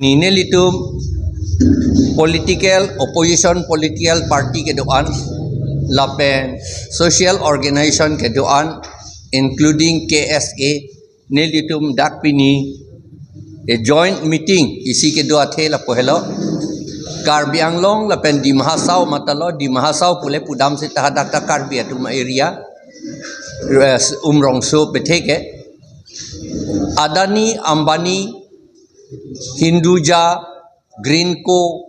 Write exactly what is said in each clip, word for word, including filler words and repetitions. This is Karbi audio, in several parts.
Nelitum political, opposition political party kedo-an lapen social organization kedo-an, including K S A, nelitum dak pini a joint meeting isi kedo athe lapu helo. Karbi Anglong lapen Dima Hasao matalo, Dima Hasao pule pudam seta hadak ta Karbi atum area, eh, Umrongso pethe ke. Adani, Ambani, Hinduja, Greenko,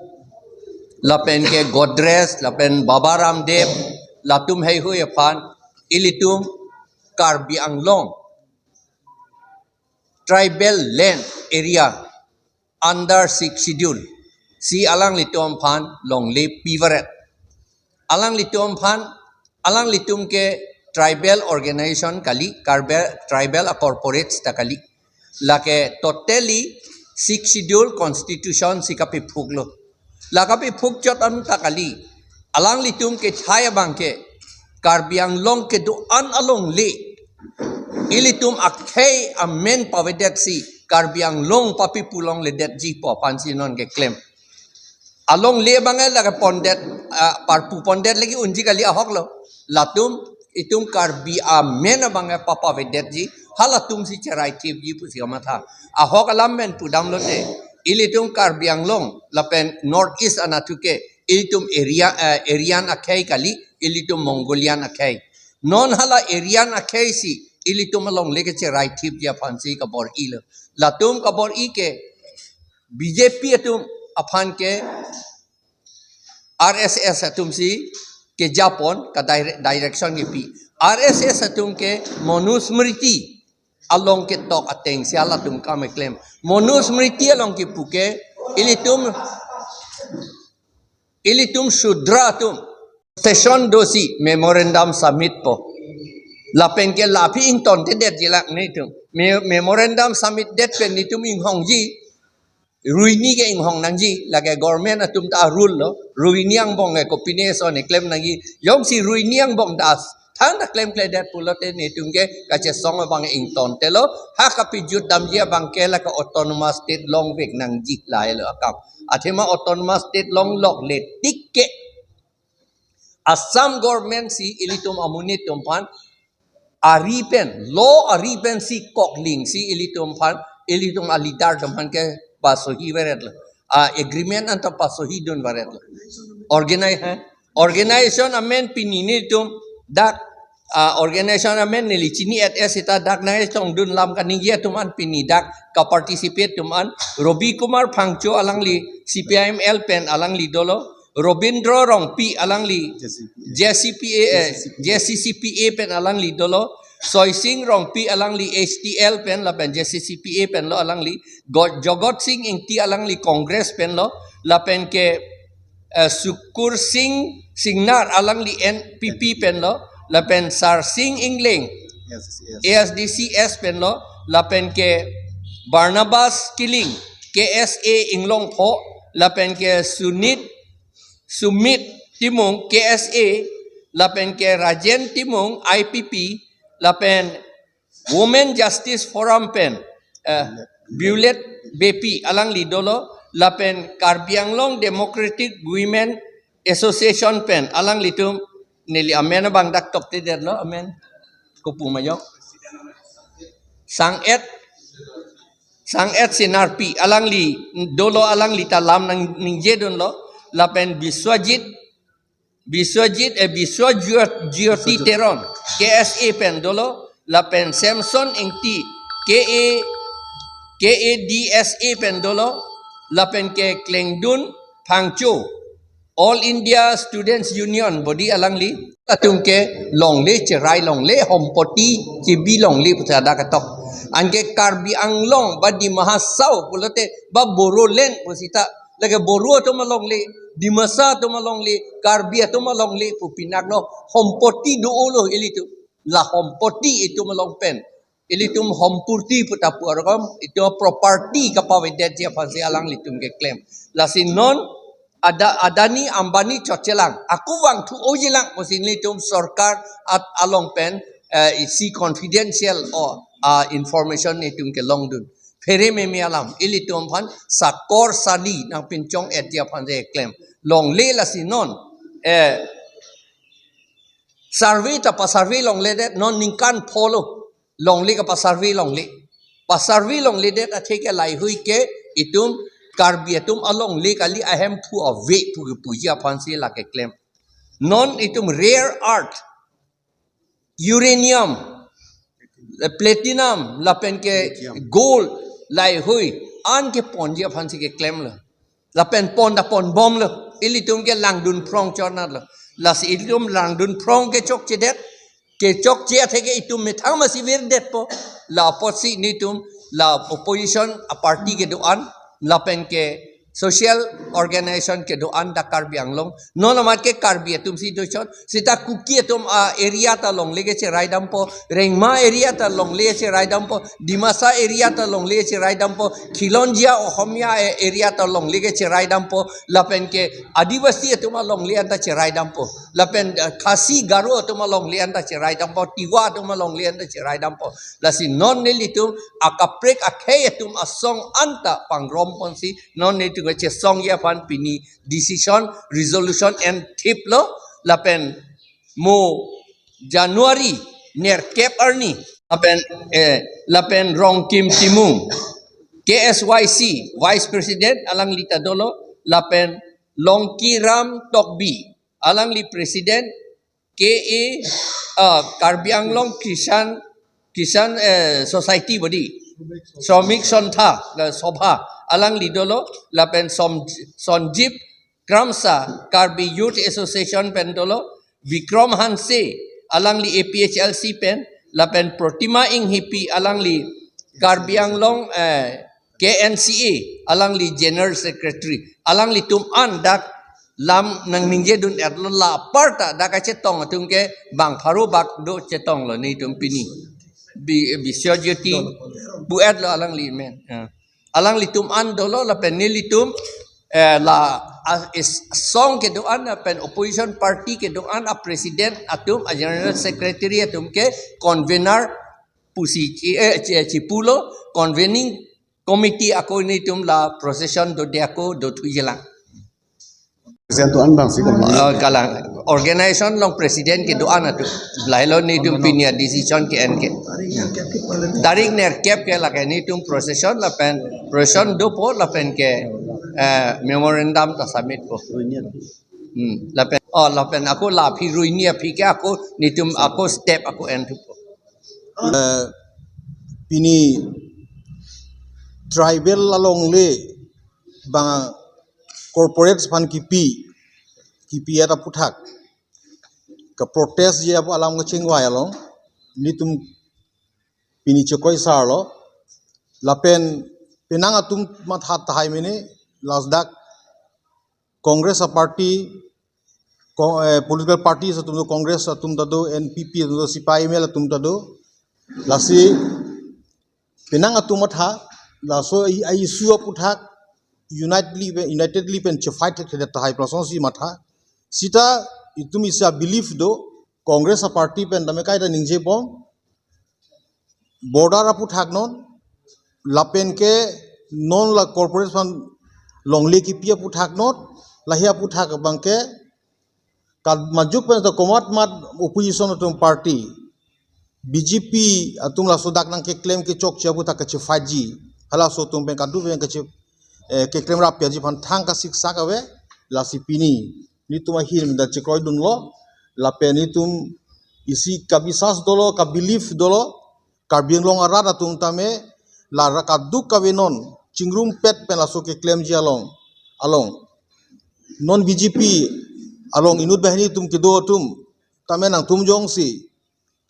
lapen ke Godrej, lapen Baba Ramdev, latum heihui aphan ilitum Karbi Anglong tribal land area under Sixth Schedule si alanglitum aphan longle pivaret. Alanglitum aphan, alanglitum ke tribal organization kali, tribal, tribal a corporates ta kali. Lake totally Sixth Schedule constitution si kapiphuklo. La kapiphuk chot anta kali. Alanglitum kethai abang ke Karbi Anglong kedo-an alongle, ilitum akhei amen pavedet si Karbi Anglong papipu longledetji pu aphan si non keklem. Alongle abang ke lake pondet, ah, parpu pondet lagi unji kali ahok lo. Latum itum Karbi amen abang ke papavedetji, halatum si cherai thipji pusi kamatha. Ahok alam pen pudam lote, ilitum Karbi Anglong lapen North East anatthu ke ilitum area, eh, Aryan akhei kali, ilitum Mongolian akhei. Non hala Aryan akhei si ilitum alongle kecherai thipji aphan si kabor-ilo. Latum kabor-i ke B J P atum aphan ke R S S atum si kejapon ka dire-, direction kepi. R S S atum ke Manusmriti along ketok ateng si halatum kam keklem. Manusmriti along kepu ke ilitum, ilitum Shudra atum session do si memorandum submit po. Lapen ke la aphi ingtontedet jilak netum. Me-, memorandum submit det pen netum inghongji. Ruini ke inghong nangji, lake government atum ta rule lo. Ruini angbong ke kopine ason keklem nangji. Jongsi ruini angbong ta than ta klemkledet pulote netum ke kachesong abang ingtontelo. Ha kapijut damji abang ke lake autonomous state longvek nangji lahelo akam. Athema autonomous state longlokle tik ke Assam government si ilitum amonit atum aphan ari pen, law ari pen si kokling si ilitum aphan, ilitum a leader atum aphan ke pasohi varetlo. A agreement anta pasohidun varetlo. Organize, eh? Organization amen pini netum dak, ah, organization amen neli chini-et-e seta dak nangchongdun lam kaningje atum an pini dak ka-participate atum an Robi Kumar Phangcho alangli C P I M L pen alangli dolo, Robindro Rongpi alangli J C P A, eh, J C C P A pen alangli dolo, Soising Rongpi alangli H T L pen lapen J C C P A pen lo alangli, Go-, Jogot Sing Ingti alangli Congress pen lo, lapen ke, eh, Sukur Sing Singnar alangli N P P pen lo, lapen Sar Sing Ingleng A S D C S pen lo, lapen ke Barnabas Killing K S A Inglongpho, lapen ke Sunit Sumit Timung K S A, lapen ke Rajen Timung I P P, lapen Women Justice Forum pen, eh, Violet Beypi alangli dolo, lapen Karbi Anglong Democratic Women Association pen alanglitum, neli amen abang dak toktedetlo, amen kopu ma jok. Sang-et, Sang-et Sinarpi alangli dolo, alangli ta lam nangningjedunlo, lapen Biswajit, Biswajit, eh, Biswajyoti Teron K S A pen dolo, lapen Samson Ingti K A, K A D S A pen dolo, lapen ke Klengdun Phangcho All India Students Union body alangli atum ke longle cherai longle, hompoti chebi longle pusi dak ketok. Anke Karbi Anglong ba Dima Hasao pulote ba Bodoland pusita, lake Boro atum alongle, Dimasa atum alongle, Karbi atum alongle pu pinaklo, hompoti do-olo ilitum. La hompoti itum along pen ilitum hompoti puta pu arokom, itum property kapavedetji aphansi alanglitum keklem. Lasi non Ada-, Adani Ambani chotchelang, ako vangthu-ojilang pusi nelitum sorkar at along pen, eh, isi confidential o, ah, information netum kelongdun. phere meme alam ilitum aphan sakor sali nangpinchong-etji aphan si keklem longle. Lasi non, eh, survey ta pa-survey longledet, non ningkan pholo longle kapasurvey longle. Pasurvey longledet atheke laheihui ke itum Karbi atum alongle kali, ahemphu ave pu kepuji aphan si la keklem. Non itum rare earth, uranium, platinum, lapen ke gold, laheihui an keponji aphan si keklemlo. Lapen pon ta ponbomlo. Ilitum ke langdun phrong chonatlo. Lasi ilitum langdun phrong kechokchedet, kechokche atheke itum methang masi virdetpo. La apotsi nelitum, la opposition a-party kedo-an, lapen ke social organization kedo-an dak Karbi Anglong. Non amat ke Karbi atum si dochot. Seta Kuki atum a-area ta longle kecheraidampo, Rengma area ta longle cheraidampo, Dimasa area ta longle cheraidampo, Khilonjia Ohomia a-, area ta longle kecheraidampo, lapen ke Adivasi atum alongle anta cheraidampo, lapen, eh, Khasi Garo atum alongle anta cheraidampo, Tiwa atum alongle anta cheraidampo. Lasi non nelitum akaprek akhei atum asong anta pangromponsi non nelitum kechesongji aphan pini decision, resolution enthiplo. Lapen mo January nerkep arni, lapen, eh, lapen Rongkim Timung, K S Y C Vice President, alangli ta dolo, lapen Longkiram Tokbi, alangli President, K A, ah, Karbi Anglong Kisan, Kisan, eh, Society bodi, Shramik Santha, eh, Sabha, alangli dolo, lapen Som-, Sanjib Kramsa, Karbi Youth Association pen dolo, Vikram Hanse, alangli A P H L C pen, lapen Protima Inghipi, alangli Karbi Anglong, eh, K N C A, alangli General Secretary, alanglitum an dak lam nangningjedun-etlo. La apar ta dak kachetong atum ke bang pharo bak do chetonglo nelitum pini. Bi-, Biswajyoti pu-etlo alangli men. Ya. Alanglitum an dolo lapen nelitum, eh, la, a, is, song kedo-an lapen opposition party kedo-an a-president atum, a-general secretary atum ke convener pusi chi-, eh, chi-, chipulo, convening committee ako nelitum la procession dode ako dothuijelang. President do-an abang si koma. Oh, kalang. Organization along president kedo-an atum. Lahelo nelitum pini a-decision ke-en ke. Tarik nerkep ke lake nelitum procession lapen procession dopo lapen ke, eh, memorandum ta submitpo. Hmm. Lapen, oh, lapen ako la aphi Rohini aphi ke ako nelitum ako step ako enthupo. Eh, pini tribal alongle bang corporate aphan kipi, kipi-et aputhak keprotestji apu alam kachingvai along nelitum pini chekroisarlo. Lapen penang atum matha tahai mene, lasi dak Congress a-party, ko-, eh, political parties atum do, Congress atum ta do, N P P atum do, C P I M L atum ta do. Lasi penang atum matha, laso i, i-issue aputhak unitedly pe, unitedly pen chefight thekthedet tahai pu lasonsi matha. Seta itum isi a-belief do, Congress a-party pen tame kaita ningjebom, border aputhak non, lapen ke non la corporate aphan longle kipi aputhak non, lahei aputhak abang ke, kad majuk pen to komat mat opposition atum party, B J P atum laso dak nangkeklem kechokche aputhak kachefight ji, halaso atum pen kadu pen kache, eh, keklem rap-etji aphan thang kasiksak ave. Lasi pini nelitum ahin dak chekroidunlo, lapen nelitum isi kabiswas dolo, ka-belief dolo, Karbi Anglong arat atum tame la ra kaduk kave non chingrumpet pen laso keklemji along, along. Non B J P along inut banghini atum kedo atum tame nangtum jongsi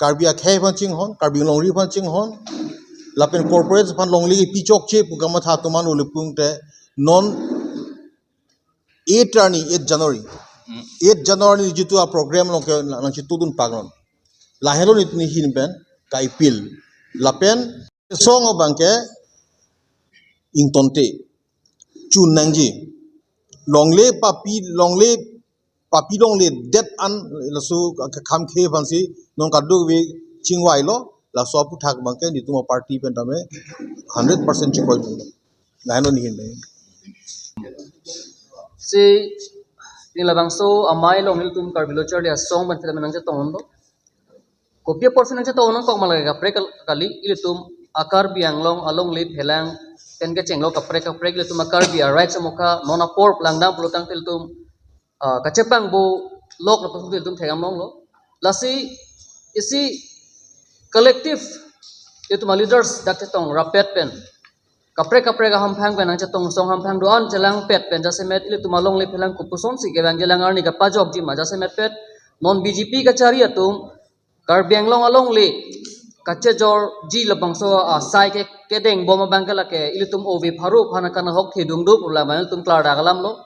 Karbi akhei aphan chinghon, Karbi longri aphan chinghon, lapen corporate aphan longle kipi chokche pu kamatha atum an uli pungte non eight arni, eight January. Hmm. Eight January jitu a-program along ke nangchitudun paknon. Lahelo nelitum ahin pen ka-appeal. Lapen song abang ke ingtonte chun nangji. Longle papi, longle papi longledet an laso ka-, khamkhe aphansi non kadokave chingvailo, laso aputhak abang ke nelitum a-party pen tame hundred percent chekroi dun. Lain lo nihin pen. Si, ni labangso amei along ilitum Karbi Lo Charli Asong pen film nangchetong unlo. Kopi apotsi nangchetong nangkok ma lake kaprek kal-, kali, ilitum a-Karbi Anglong alongle phelang pen kechenglo kaprek kaprek, ilitum a-Karbi a-rights amokha non apor langdam pulo tangte ilitum, ah, kachepangbo lok lapuson ilitum thekdam longlo. Lasi isi collective ilitum a-leaders dak chetong rapet pen, kaprek kaprek ahamphang pen nangchetong song hamphang do-an chelangpet pen jasemet ilitum alongle phelang kopusonsi kevang chelang arni kapajokji ma jasemetpet non B J P kachari atum Karbi Anglong alongle kachejorji labangso asai ke kedeng bom abang ke lake ilitum ove pharo phana kana hok thedung do pulo abang ilitum klardak alamlo.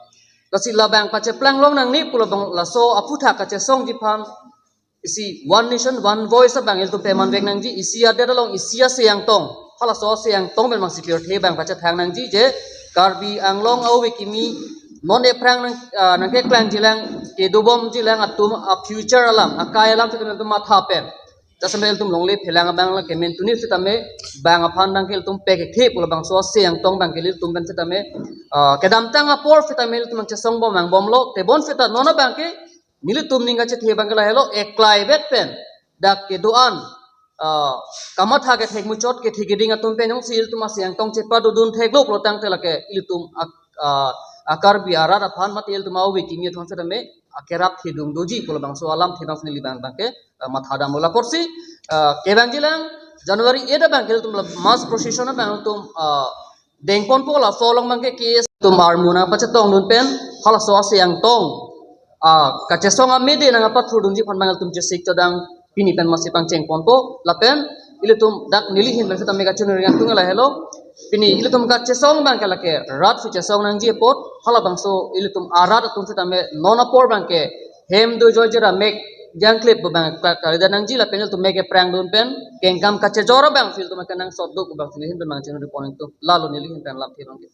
Lasi labang pacheplang long nangne pulo abang laso aphuthak kachesongji aphan isi One Nation One Voice abang ilitum pemanvek nangji, isi adet along isi aseng tong, halaso aseng tong pen mangsi pirthe abang pachethang nangji je Karbi Anglong a-ove kimi non ephrang nang, ah, nangkeklangji lang, kedobomji lang atum a-future alam, akai alam sitame ilitum matha pen. Jasemet ilitum longle phelang abang lake mentuni sitame bang aphan abang ke ilitum pekethe pulo abangso aseng tong abang ke ilitum pen sitame, ah, kedamtang apor sitame ilitum nangchesong bom nangbomlo, tebon sita non abang ke nelitum ning kachethe abang ke lahelo eklai vet pen dak kedo-an, ah, kamatha kethek muchot kethe keding atum pen jongsi ilitum aseng tong chepadodun theklo pulo tangte lake ilitum ak-, ah, a-Karbi arat aphan mate ilitum a-ove kimi atum sitame akerap thedung doji pulo abangso alamthe abang neli abang abang ke, ah, mathadamlo. Lapusi, ah, kevangji lang January eight abang ke ilitum la mass procession abang ilitum, ah, dengponpo, laso along abang ke K S ilitum armu nangpachetongdun pen halaso aseng tong, ah, kachesong amede nangpathurdunji aphan abang ilitum chesik chodang pini pen masi pangchengponpo lapen ilitum dak neli ahin pen sitame kachiningri atum lahelo. Pini ilitum kachesong abang ke lake rat si chesong nangji apot, halabangso ilitum arat atum sitame non apor abang ke hem do joy jera mek jangklip abang ka-, kalidet nangji lapen ilitum mek eprang dun pen kengkam kachejor abang si ilitum akenangsot do abang si neli ahin pen mangchiningri pon ilitum, lalo neli ahin pen lamthe abang ke.